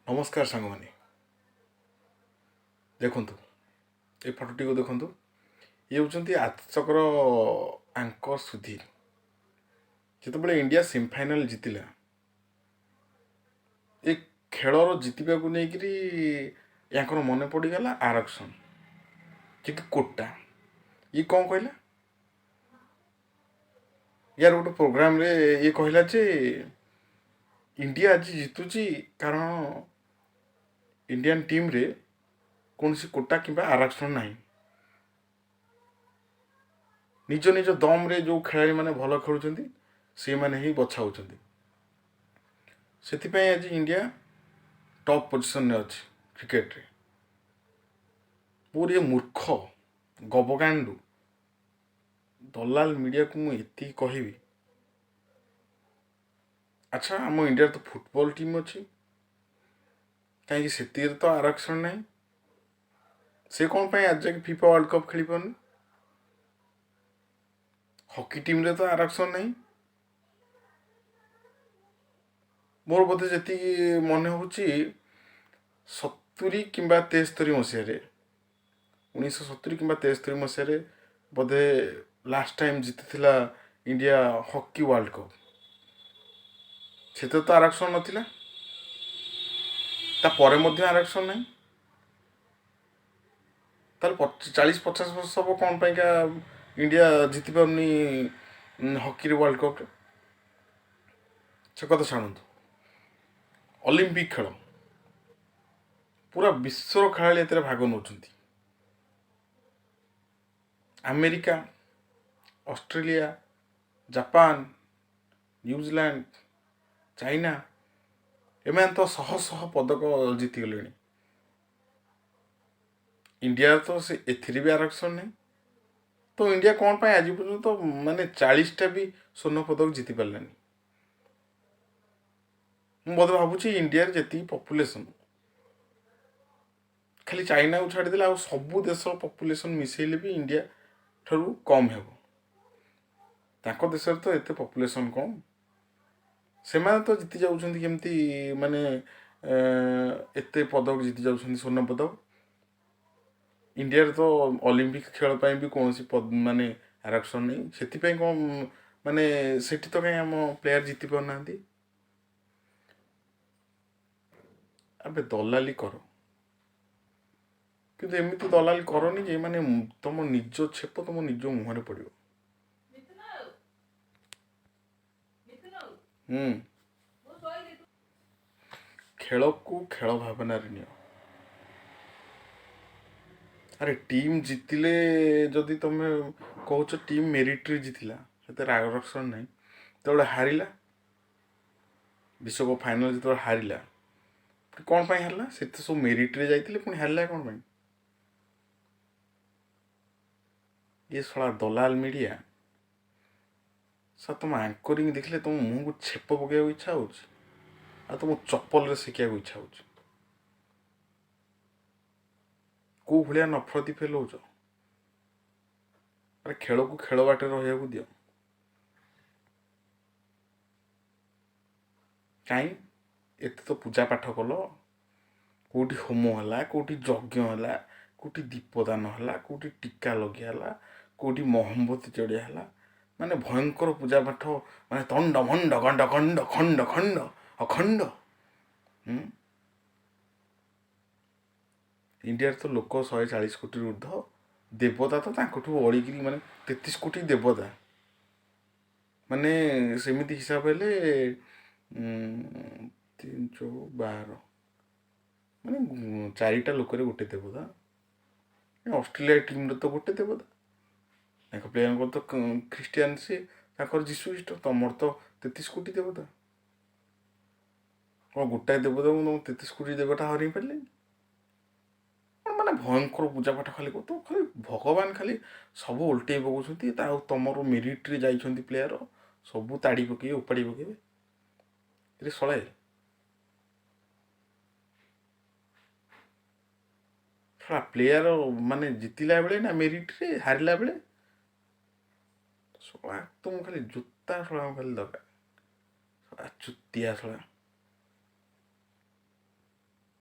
ନମସ୍କାର ସାଙ୍ଗମାନେ, ଦେଖନ୍ତୁ ଏ ଫଟୋଟିକୁ ଦେଖନ୍ତୁ। ଇଏ ହେଉଛନ୍ତି ଆଜତକର ଆଙ୍କର ସୁଧୀର। ଯେତେବେଳେ ଇଣ୍ଡିଆ ସେମିଫାଇନାଲ୍ ଜିତିଲା, ଏ ଖେଳର ଜିତିବାକୁ ନେଇକରି ୟାଙ୍କର ମନେ ପଡ଼ିଗଲା ଆରକ୍ଷଣ ଯେ କି କୋଟା। ଇଏ କ'ଣ କହିଲା? ୟାର ଗୋଟେ ପ୍ରୋଗ୍ରାମରେ ଇଏ କହିଲା ଯେ ଇଣ୍ଡିଆ ଆଜି ଜିତୁଛି କାରଣ ଇଣ୍ଡିଆନ୍ ଟିମ୍ରେ କୌଣସି କୋଟା କିମ୍ବା ଆରକ୍ଷଣ ନାହିଁ। ନିଜ ନିଜ ଦମ୍ରେ ଯେଉଁ ଖେଳାଳିମାନେ ଭଲ ଖେଳୁଛନ୍ତି, ସେଇମାନେ ହିଁ ବଛା ହେଉଛନ୍ତି। ସେଥିପାଇଁ ଆଜି ଇଣ୍ଡିଆ ଟପ୍ ପୋଜିସନ୍ରେ ଅଛି କ୍ରିକେଟରେ। ମୋର ଏ ମୂର୍ଖ ଗବଗାଣ୍ଡୁ ଦଲାଲ ମିଡ଼ିଆକୁ ମୁଁ ଏତିକି କହିବି। ଆଚ୍ଛା, ଆମ ଇଣ୍ଡିଆରେ ତ ଫୁଟବଲ୍ ଟିମ୍ ଅଛି, କାହିଁକି ସେଥିରେ ତ ଆରକ୍ଷଣ ନାହିଁ? ସେ କ'ଣ ପାଇଁ ଆଜି ଯାକେ ଫିଫା ୱାର୍ଲଡ଼ କପ୍ ଖେଳିପାରୁନି? ହକି ଟିମ୍ରେ ତ ଆରକ୍ଷଣ ନାହିଁ। ମୋର ବୋଧେ ଯେତିକି ମନେ ହେଉଛି, 70 କିମ୍ବା 73 ମସିହାରେ, 1970 କିମ୍ବା 73 ମସିହାରେ ବୋଧେ ଲାଷ୍ଟ ଟାଇମ୍ ଜିତିଥିଲା ଇଣ୍ଡିଆ ହକି ୱାର୍ଲଡ଼ କପ୍। ସେଥିରେ ତ ଆରକ୍ଷଣ ନଥିଲା। ତାପରେ ମଧ୍ୟ ଆରକ୍ଷଣ ନାହିଁ। ତାହେଲେ 40-50 ବର୍ଷ ହେବ କ'ଣ ପାଇଁକା ଇଣ୍ଡିଆ ଜିତି ପାରୁନି ହକିରେ ୱାର୍ଲଡ଼ କପ୍ରେ? ସେ କଥା ଛାଡ଼ନ୍ତୁ। ଅଲିମ୍ପିକ୍ ଖେଳ, ପୁରା ବିଶ୍ୱର ଖେଳାଳି ଏଥିରେ ଭାଗ ନେଉଛନ୍ତି। America, Australia, Japan, New Zealand, China, ଏମାନେ ତ ଶହ ଶହ ପଦକ ଜିତିଗଲେଣି। ଇଣ୍ଡିଆର ତ ସେ ଏଥିରେ ବି ଆରକ୍ଷଣ ନାହିଁ। ତ ଇଣ୍ଡିଆ କ'ଣ ପାଇଁ ଆଜି ପର୍ଯ୍ୟନ୍ତ ମାନେ 40ଟା ବି ସ୍ୱର୍ଣ୍ଣ ପଦକ ଜିତି ପାରିଲାନି? ମୁଁ ବୋଧେ ଭାବୁଛି ଇଣ୍ଡିଆରେ ଯେତିକି ପପୁଲେସନ୍, ଖାଲି ଚାଇନାକୁ ଛାଡ଼ିଦେଲେ ଆଉ ସବୁ ଦେଶର ପପୁଲେସନ୍ ମିଶେଇଲେ ବି ଇଣ୍ଡିଆ ଠାରୁ କମ୍ ହେବ। ତାଙ୍କ ଦେଶରେ ତ ଏତେ ପପୁଲେସନ୍ କମ୍, ସେମାନେ ତ ଜିତି ଯାଉଛନ୍ତି କେମିତି? ମାନେ ଏତେ ପଦକ ଜିତି ଯାଉଛନ୍ତି, ସ୍ୱର୍ଣ୍ଣ ପଦକ। ଇଣ୍ଡିଆରେ ତ ଅଲିମ୍ପିକ୍ ଖେଳ ପାଇଁ ବି କୌଣସି ମାନେ ଆରକ୍ଷଣ ନାହିଁ। ସେଥିପାଇଁ କ'ଣ ମାନେ ସେଠି ତ କାହିଁ ଆମ ପ୍ଲେୟାର ଜିତି ପାରୁନାହାନ୍ତି? ଆବେ, ଦଲାଲି କର, କିନ୍ତୁ ଏମିତି ଦଲାଲି କରନି ଯେ ମାନେ ତମ ନିଜ ଛେପ ତମ ନିଜ ମୁହଁରେ ପଡ଼ିବ। ହୁଁ ଖେଳକୁ ଖେଳ ଭାବନାରେ ନିଅ। ଆରେ, ଟିମ୍ ଜିତିଲେ ଯଦି ତମେ କହୁଛ ଟିମ୍ ମେରିଟ୍ରେ ଜିତିଲା, ସେଥିରେ ଆରକ୍ଷଣ ନାହିଁ। ଯେତେବେଳେ ହାରିଲା, ବିଶ୍ୱକପ୍ ଫାଇନାଲ୍ ଯେତେବେଳେ ହାରିଲା, କ'ଣ ପାଇଁ ହାରିଲା? ସେ ତ ସବୁ ମେରିଟ୍ରେ ଯାଇଥିଲେ, ପୁଣି ହାରିଲା କ'ଣ ପାଇଁ? ଇଏ ଶଳା ଦଲାଲ ମିଡ଼ିଆ ସାର୍, ତୁମ ଆଙ୍କରିଂ ଦେଖିଲେ ତୁମ ମୁହଁକୁ ଛେପ ପକାଇବାକୁ ଇଚ୍ଛା ହେଉଛି ଆଉ ତୁମ ଚପଲରେ ସେକିବାକୁ ଇଚ୍ଛା ହେଉଛି। କେଉଁ ଭଳିଆ ନଫରତି ଫେଲଉଛ? ଆରେ, ଖେଳକୁ ଖେଳ ବାଟରେ ରହିବାକୁ ଦିଅ। କାହିଁ ଏତେ ତ ପୂଜା ପାଠ କଲ? କେଉଁଠି ହୋମ ହେଲା, କେଉଁଠି ଯଜ୍ଞ ହେଲା, କେଉଁଠି ଦୀପଦାନ ହେଲା, କେଉଁଠି ଟୀକା ଲଗିଆ ହେଲା, କେଉଁଠି ମହମବତୀ ଚଢ଼ିଆ ହେଲା, ମାନେ ଭୟଙ୍କର ପୂଜା ପାଠ, ମାନେ ତଣ୍ଡ ମଣ୍ଡ ଗଣ୍ଡ ଗଣ୍ଡ ଖଣ୍ଡ ଖଣ୍ଡ ଅଖଣ୍ଡ। ଇଣ୍ଡିଆରେ ତ ଲୋକ 140 କୋଟିରୁ ଉର୍ଦ୍ଧ୍ୱ, ଦେବତା ତ ତାଙ୍କଠୁ ଅଳିକିରି, ମାନେ 33 କୋଟି ଦେବତା। ମାନେ ସେମିତି ହିସାବ ହେଲେ 3 ଚଉ 12, ମାନେ ଚାରିଟା ଲୋକରେ ଗୋଟେ ଦେବତା। ଅଷ୍ଟ୍ରେଲିଆ ଟିମ୍ରେ ତ ଗୋଟେ ଦେବତା, ତାଙ୍କ ପ୍ଲେୟାରଙ୍କର ତ ଖ୍ରୀଷ୍ଟିଆନ ସିଏ, ତାଙ୍କର ଯୀଶୁ ଖ୍ରୀଷ୍ଟ। ତମର ତ 33 କୋଟି ଦେବତା। କ'ଣ ଗୋଟାଏ ଦେବତାକୁ ତମ 33 କୋଟି ଦେବତା ହରେଇ ପାରିଲେନି? କ'ଣ ମାନେ ଭୟଙ୍କର ପୂଜା ପାଠ ଖାଲି କରୁଥିବ, ଖାଲି ଭଗବାନ ଖାଲି ସବୁ ଓଲଟେଇ ପକାଉଛନ୍ତି। ତା ଆଉ ତମର ମେରିଟ୍ରେ ଯାଇଛନ୍ତି ପ୍ଲେୟାର, ସବୁ ତାଡ଼ି ପକେଇବେ, ଉପାଡ଼ି ପକେଇବେ। ରେ ଶଳାଏ, ଶଳା ପ୍ଲେୟାର ମାନେ ଜିତିଲା ବେଳେ ନା ମେରିଟ୍ରେ, ହାରିଲା ବେଳେ ଶଳା ତୁମ ଖାଲି ଜୋତା ଶଳା ଖାଲି ଦରକାର। ଶଳା ଚୁତିଆ ଶଳା।